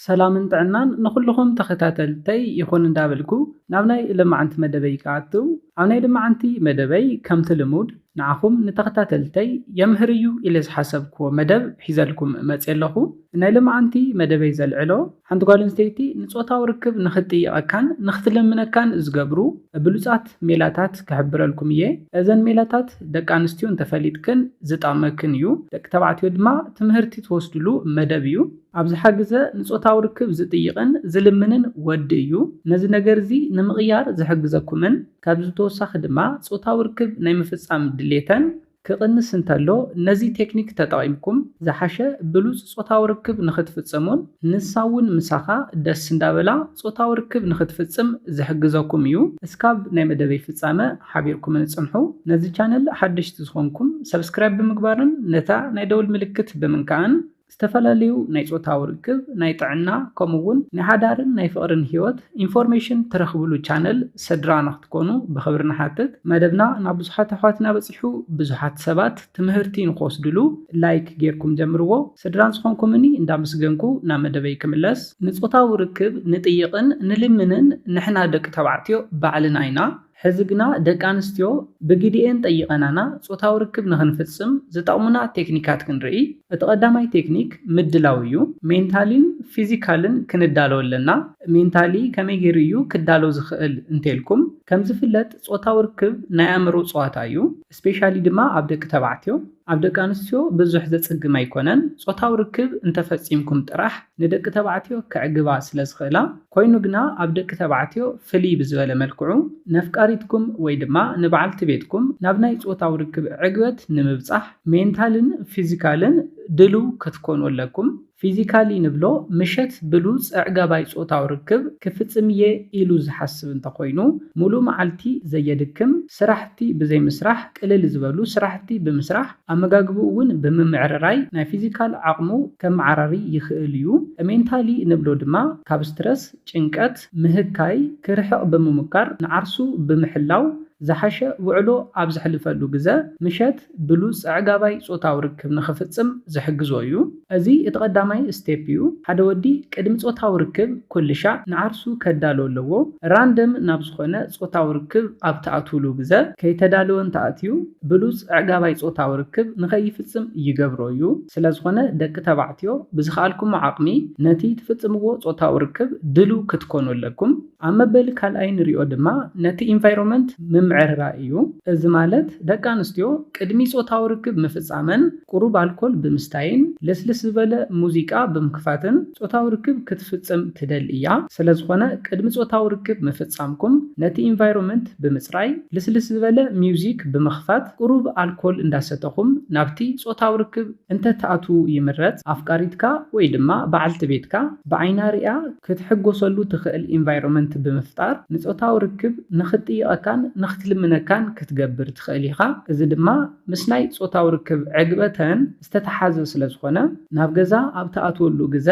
ሰላምን ጥዕናን ንኹልኹም ተኸታተልተይ ይኹን እንዳበልኩ ናብ ናይ ልማዓንቲ መደበይ ክኣትው፣ ኣብ ናይ ልማዓንቲ መደበይ ከምቲ ልሙድ ንዓኹም ንተኸታተልተይ የምህር እዩ ኢለ ዝሓሰብክዎ መደብ ሒዘልኩም መፅየ ኣለኹ። ናይ ልማዓንቲ መደበይ ዘልዕሎ ሓንቲ ጓል ኣንስተይቲ ንጾታዊ ርክብ ንኽትጥይቐካን ንኽትልምነካን ዝገብሩ ብሉጻት ሜላታት ክሕብረልኩም እየ። እዘን ሜላታት ደቂ ኣንስትዮ እንተፈሊጥክን ዝጠቕመክን እዩ። ደቂ ተባዕትዮ ድማ ትምህርቲ ትወስድሉ መደብ እዩ። ኣብ ዝሓ ግዘ ንጾታዊ ርክብ ዝጥይቕን ዝልምንን ወዲ እዩ። ነዚ ነገር እዚ ንምቕያር ዝሕግዘኩምን ካብዚ ተወሳኺ ድማ ጾታዊ ርክብ ናይ ምፍጻም ድሌተን ክቕንስ እንተሎ ነዚ ቴክኒክ ተጠቒምኩም ዝሓሸ ብሉጽ ጾታዊ ርክብ ንኽትፍጽሙን ንሳ እውን ምሳኻ ደስ እንዳበላ ጾታዊ ርክብ ንኽትፍጽም ዝሕግዘኩም እዩ። እስካብ ናይ መደበይ ፍጻመ ሓቢርኩምኒ ጽንሑ። ነዚ ቻነል ሓደሽቲ ዝኾንኩም ሰብስክራይብ ብምግባርን ነታ ናይ ደውል ምልክት ብምንካእን ዝተፈላለዩ ናይ ጾታዊ ርክብ፣ ናይ ጥዕና፣ ከምኡ እውን ናይ ሓዳርን ናይ ፍቕርን ህይወት ኢንፎርሜሽን ትረኽብሉ ቻነል ስድራ ንኽትኮኑ ብኽብሪ ንሓትት። መደብና ናብ ብዙሓት ኣሕዋትና በጺሑ ብዙሓት ሰባት ትምህርቲ ንኽወስድሉ ላይክ ጌርኩም ጀምርዎ። ስድራ ዝኾንኩምኒ እንዳመስገንኩ ናብ መደበይ ክምለስ። ንጾታዊ ርክብ ንጥይቕን ንልምንን ንሕና ደቂ ተባዕትዮ ባዕልና ኢና። ሕዚ ግና ደቂ ኣንስትዮ ብግዲኤን ጠይቐናና ጾታዊ ርክብ ንኽንፍጽም ዝጠቕሙና ቴክኒካት ክንርኢ። እቲ ቀዳማይ ቴክኒክ ምድላው እዩ። ሜንታሊን ፊዚካልን ክንዳሎ ኣለና። ሜንታሊ ከመይ ገይሩ እዩ ክዳሎ ዝኽእል እንተልኩም፣ ከም ዝፍለጥ ጾታዊ ርክብ ናይ ኣእምሮ ጸዋታ እዩ። ስፔሻሊ ድማ ኣብ ደቂ ተባዕትዮ። ኣብ ደቂ ኣንስትዮ ብዙሕ ዘጽግም ኣይኮነን። ጾታዊ ርክብ እንተፈጺምኩም ጥራሕ ንደቂ ተባዕትዮ ከዕግባ ስለ ዝኽእላ፣ ኮይኑ ግና ኣብ ደቂ ተባዕትዮ ፍልይ ብዝበለ መልክዑ ነፍቃሪትኩም ወይ ድማ ንበዓልቲ ቤትኩም ናብ ናይ ጾታዊ ርክብ ዕግበት ንምብጻሕ ሜንታልን ፊዚካልን ድልው ክትኮኑ ኣለኩም። ፊዚካሊ ንብሎ ምሸት ብሉጽ ኣዕጋባይ ጾታዊ ርክብ ክፍጽም እየ ኢሉ ዝሓስብ እንተኾይኑ፣ ሙሉእ መዓልቲ ዘየድክም ስራሕቲ ብዘይ ምስራሕ፣ ቅልል ዝበሉ ስራሕቲ ብምስራሕ፣ ኣመጋግብኡ እውን ብምምዕርራይ ናይ ፊዚካል ዓቕሙ ከመዓራሪ ይኽእል እዩ። ሜንታሊ ንብሎ ድማ ካብ ስትረስ፣ ጭንቀት፣ ምህካይ ክርሕቕ ብምሙካር ንዓርሱ ብምሕላው ዝሓሸ ውዕሎ ኣብ ዘሕልፈሉ ግዘ ምሸት ብሉጽ ኣዕጋባይ ጾታዊ ርክብ ንኽፍጽም ዝሕግዞ እዩ። እዚ እቲ ቀዳማይ ስቴፕ እዩ። ሓደ ወዲ ቅድሚ ጾታዊ ርክብ ኩልሻዕ ንዓርሱ ከዳሎ ኣለዎ። ራንደም ናብ ዝኾነ ጾታዊ ርክብ ኣብ ትኣትውሉ ግዘ ከይተዳለወ እንተኣትዩ ብሉጽ ኣዕጋባይ ጾታዊ ርክብ ንኸይፍጽም ይገብሮ እዩ። ስለ ዝኾነ ደቂ ተባዕትዮ ብዝኸኣልኩሞ ዓቕሚ ነቲ ትፍጽምዎ ጾታዊ ርክብ ድልው ክትኮኑ ኣለኩም። ኣብ መበል ካልኣይ ንሪኦ ድማ ነቲ ኢንቫይሮመንት ምምዕርራይ እዩ። እዚ ማለት ደቂ ኣንስትዮ ቅድሚ ጾታዊ ርክብ ምፍጻመን ቁሩብ ኣልኮል ብምስታይን ልስልስ ዝበለ ሙዚቃ ብምክፋትን ጾታዊ ርክብ ክትፍጽም ትደሊ እያ። ስለ ዝኾነ ቅድሚ ጾታዊ ርክብ ምፍጻምኩም ነቲ ኢንቫይሮመንት ብምጽራይ ልስልስ ዝበለ ሚውዚክ ብምኽፋት ቁሩብ ኣልኮል እንዳሰተኹም ናብቲ ጾታዊ ርክብ እንተትኣትዉ ይምረጽ። ኣፍቃሪትካ ወይ ድማ በዓልቲ ቤትካ ብዓይና ሪኣ ክትሕጎሰሉ ትኽእል ኢንቫይሮመንት ብምፍጣር ንጾታዊ ርክብ ንኽትጥይቐካን ንኽትልምነካን ክትገብር ትኽእል ኢኻ። እዚ ድማ ምስ ናይ ጾታዊ ርክብ ዕግበተን ዝተተሓዘ ስለ ዝኾነ ናብ ገዛ ኣብ ትኣትወሉ ግዘ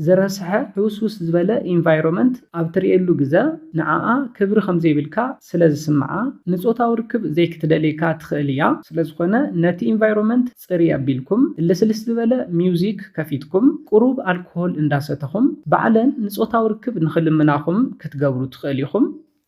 ዝረስሐ ሕውስውስ ዝበለ ኢንቫይሮመንት ኣብ ትርእየሉ ግዘ ንዓኣ ክብሪ ከም ዘይብልካ ስለ ዝስምዓ ንጾታዊ ርክብ ዘይክትደልየካ ትኽእል እያ። ስለ ዝኾነ ነቲ ኢንቫይሮመንት ጽርይ ኣቢልኩም ልስልስ ዝበለ ሚውዚክ ከፊትኩም ቁሩብ ኣልኮሆል እንዳሰተኹም ባዕለን ንጾታዊ ርክብ ንኽልምናኹም ክትገብሩ ትኽእል ኢኹም።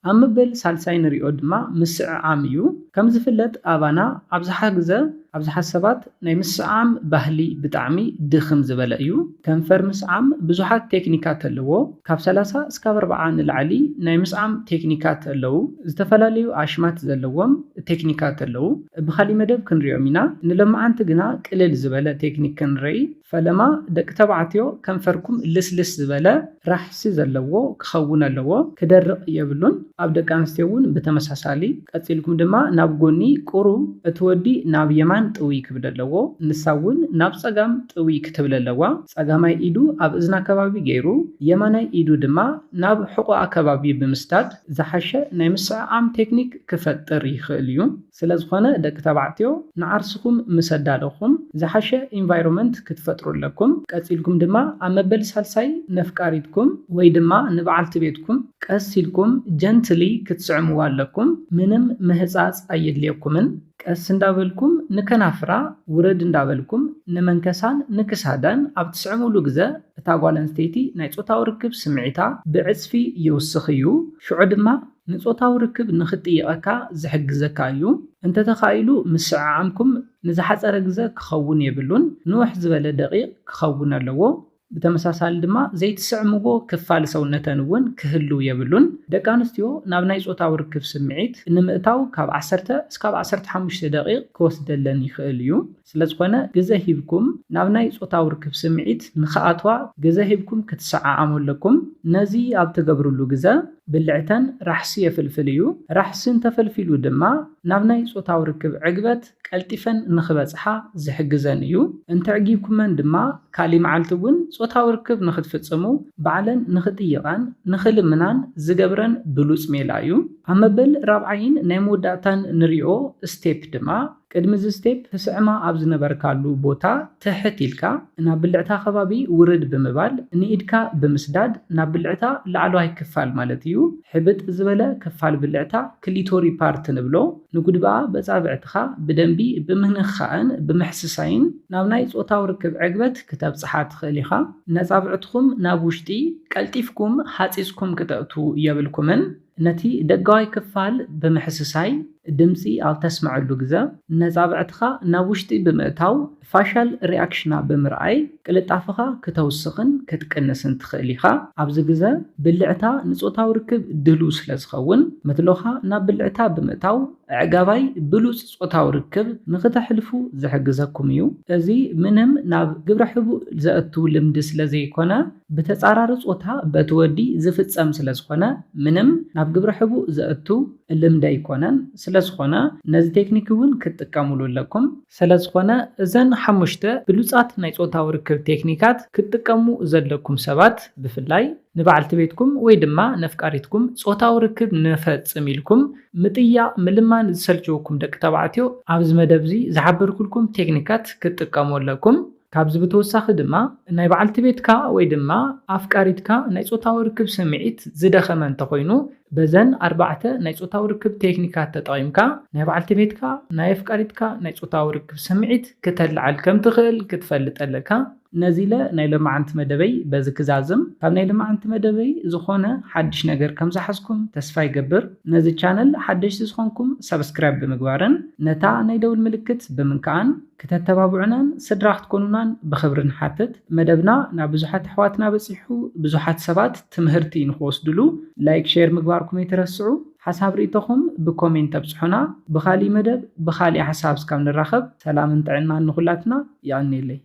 ኣብ መበል ሳልሳይ ንሪኦ ድማ ምስዕዓም እዩ። ከም ዝፍለጥ ኣባና ኣብዝሓ ግዘ ኣብዝሓ ሰባት ናይ ምስዓም ባህሊ ብጣዕሚ ድኽም ዝበለ እዩ። ከንፈር ምስዓም ብዙሓት ቴክኒካት ኣለዎ። ካብ ሰላሳ እስካብ ኣርብዓ ንላዕሊ ናይ ምስዓም ቴክኒካት ኣለዉ። ዝተፈላለዩ ኣሽማት ዘለዎም ቴክኒካት ኣለዉ። ብኻሊእ መደብ ክንሪኦም ኢና። ንሎማዓንቲ ግና ቅልል ዝበለ ቴክኒክ ክንርኢ። ፈለማ ደቂ ተባዕትዮ ከንፈርኩም ልስልስ ዝበለ ራሕሲ ዘለዎ ክኸውን ኣለዎ። ክደርቕ የብሉን። ኣብ ደቂ ኣንስትዮ እውን ብተመሳሳሊ። ቀጺልኩም ድማ ናብ ጎኒ ቁሩብ እቲ ወዲ ናብ የማን ጥውይ ክብል ኣለዎ። ንሳ እውን ናብ ጸጋም ጥውይ ክትብል ኣለዋ። ጸጋማይ ኢዱ ኣብ እዝና ከባቢ ገይሩ የማናይ ኢዱ ድማ ናብ ሕቖኣ ከባቢ ብምስዳድ ዝሓሸ ናይ ምስዕዓም ቴክኒክ ክፈጥር ይኽእል እዩ። ስለ ዝኾነ ደቂ ተባዕትዮ ንዓርስኹም ምስ ኣዳለኹም ዝሓሸ environment ክትፈጥሩ ኣለኩም። ቀጺልኩም ድማ ኣብ መበል ሳልሳይ ነፍቃሪትኩም ወይ ድማ ንበዓልቲ ቤትኩም ቀስ ኢልኩም gently ክትስዕምዋ ኣለኩም። ምንም ምህጻጽ ኣየድልየኩምን። ቀስ እንዳበልኩም ንከናፍራ ውረድ እንዳበልኩም ንመንከሳን ንክሳዳን ኣብ ትስዕምሉ ግዘ እታ ጓል ኣንስተይቲ ናይ ጾታዊ ርክብ ስምዒታ ብዕጽፊ ይውስኽ እዩ። ሽዑ ድማ ንጾታዊ ርክብ ንኽጥይቐካ ዝሕግዘካ እዩ። እንተተኻኢሉ ምስዕዓምኩም ንዝሓጸረ ግዘ ክኸውን የብሉን፣ ንውሕ ዝበለ ደቂቕ ክኸውን ኣለዎ። ብተመሳሳሊ ድማ ዘይትስዕምዎ ክፋል ሰውነተን እውን ክህሉ የብሉን። ደቂ ኣንስትዮ ናብ ናይ ጾታዊ ርክብ ስምዒት ንምእታው ካብ ዓሰርተ እስካብ ዓሰርተ ሓሙሽተ ደቂቕ ክወስደለን ይኽእል እዩ። ስለ ዝኾነ ግዘ ሂብኩም ናብ ናይ ጾታዊ ርክብ ስምዒት ንኽኣትዋ ግዘ ሂብኩም ክትሰዓዓሙ ኣለኩም። ነዚ ኣብ ትገብርሉ ግዘ ብልዕተን ራሕሲ የፍልፍል እዩ። ራሕሲ እንተፈልፊሉ ድማ ናብ ናይ ጾታዊ ርክብ ዕግበት ቀልጢፈን ንኽበጽሓ ዝሕግዘን እዩ። እንተዕጊብኩመን ድማ ካሊ መዓልቲ እውን ጾታዊ ርክብ ንኽትፍጽሙ ባዕለን ንኽጥይቓን ንኽልምናን ዝገብረን ብሉጽ ሜላ እዩ። ኣብ መበል ራብዓይን ናይ መወዳእታን ንሪኦ ስቴፕ ድማ ቅድሚ እዚ ስቴፕ ትስዕማ ኣብ ዝነበርካሉ ቦታ ትሕት ኢልካ ናብ ብልዕታ ከባቢ ውርድ ብምባል ንኢድካ ብምስዳድ ናብ ብልዕታ ላዕለዋይ ክፋል ማለት እዩ ሕብጥ ዝበለ ክፋል ብልዕታ ክሊቶሪ ፓርት ንብሎ ንጉድባኣ በጻብዕትኻ ብደንቢ ብምህንኻእን ብምሕስሳይን ናብ ናይ ጾታዊ ርክብ ዕግበት ክተብጽሓ ትኽእል ኢኻ። ነጻብዕትኹም ናብ ውሽጢ ቀልጢፍኩም ሃጺጽኩም ክተእትዉ የብልኩምን። ነቲ ደጋዋይ ክፋል ብምሕስሳይ ድምጺ ኣብ ተስምዐሉ ግዘ ነጻብዕትኻ ናብ ውሽጢ ብምእታው ፋሻል ሪኣክሽና ብምርኣይ ቅልጣፈኻ ክተውስኽን ክትቅንስን ትኽእል ኢኻ። ኣብዚ ግዘ ብልዕታ ንጾታዊ ርክብ ድሉ ስለ ዝኸውን መትሎኻ ናብ ብልዕታ ብምእታው ኣዕጋባይ ብሉጽ ጾታዊ ርክብ ንኽተሕልፉ ዝሕግዘኩም እዩ። እዚ ምንም ናብ ግብረ ሕቡእ ዘእቱ ልምዲ ስለ ዘይኮነ ብተጻራሪ ጾታ በቲ ወዲ ዝፍጸም ስለ ዝኾነ ምንም ናብ ግብረ ሕቡእ ዘእቱ ልምዲ ኣይኮነን። ስለ ዝኾነ ነዚ ቴክኒክ እውን ክትጥቀሙሉ ኣለኩም። ስለ ዝኾነ እዘን ሓሙሽተ ብሉጻት ናይ ጾታዊ ርክብ ቴክኒካት ክትጥቀሙ ዘለኩም ሰባት ብፍላይ ንበዓልቲ ቤትኩም ወይ ድማ ነፍቃሪትኩም ጾታዊ ርክብ ንፈጽም ኢልኩም ምጥያቕ ምልማን ዝሰልችወኩም ደቂ ተባዕትዮ ኣብዚ መደብ እዚ ዝሓበርኩልኩም ቴክኒካት ክትጥቀሙ ኣለኩም። ካብዚ ብተወሳኺ ድማ ናይ በዓልቲ ቤትካ ወይ ድማ ኣፍቃሪትካ ናይ ጾታዊ ርክብ ስምዒት ዝደኸመ እንተኾይኑ በዘን ኣርባዕተ ናይ ጾታዊ ርክብ ቴክኒካት ተጠቒምካ ናይ በዓልቲ ቤትካ ናይ ኣፍቃሪትካ ናይ ጾታዊ ርክብ ስምዒት ክተልዓል ከም ትኽእል ክትፈልጥ ኣለካ። ነዚ ኢለ ናይ ሎማዓንቲ መደበይ በዚ ክዛዝም። ካብ ናይ ሎማዓንቲ መደበይ ዝኾነ ሓድሽ ነገር ከም ዝሓዝኩም ተስፋ ይገብር። ነዚ ቻነል ሓደሽቲ ዝኾንኩም ሳብስክራይብ ብምግባርን ነታ ናይ ደውል ምልክት ብምንካኣን ክተተባብዑናን ስድራ ክትኮኑናን ብኽብሪ ንሓትት። መደብና ናብ ብዙሓት ኣሕዋትና በጺሑ ብዙሓት ሰባት ትምህርቲ ንክወስድሉ ላይክ ሼር ምግባርኩም ኣይትረስዑ። ሓሳብ ርእይቶኹም ብኮሜንት ተብጽሑና። ብኻሊእ መደብ ብኻሊእ ሓሳብ እስካብ ንራኸብ ሰላምን ጥዕናን ንኹላትና። የቐንየለይ።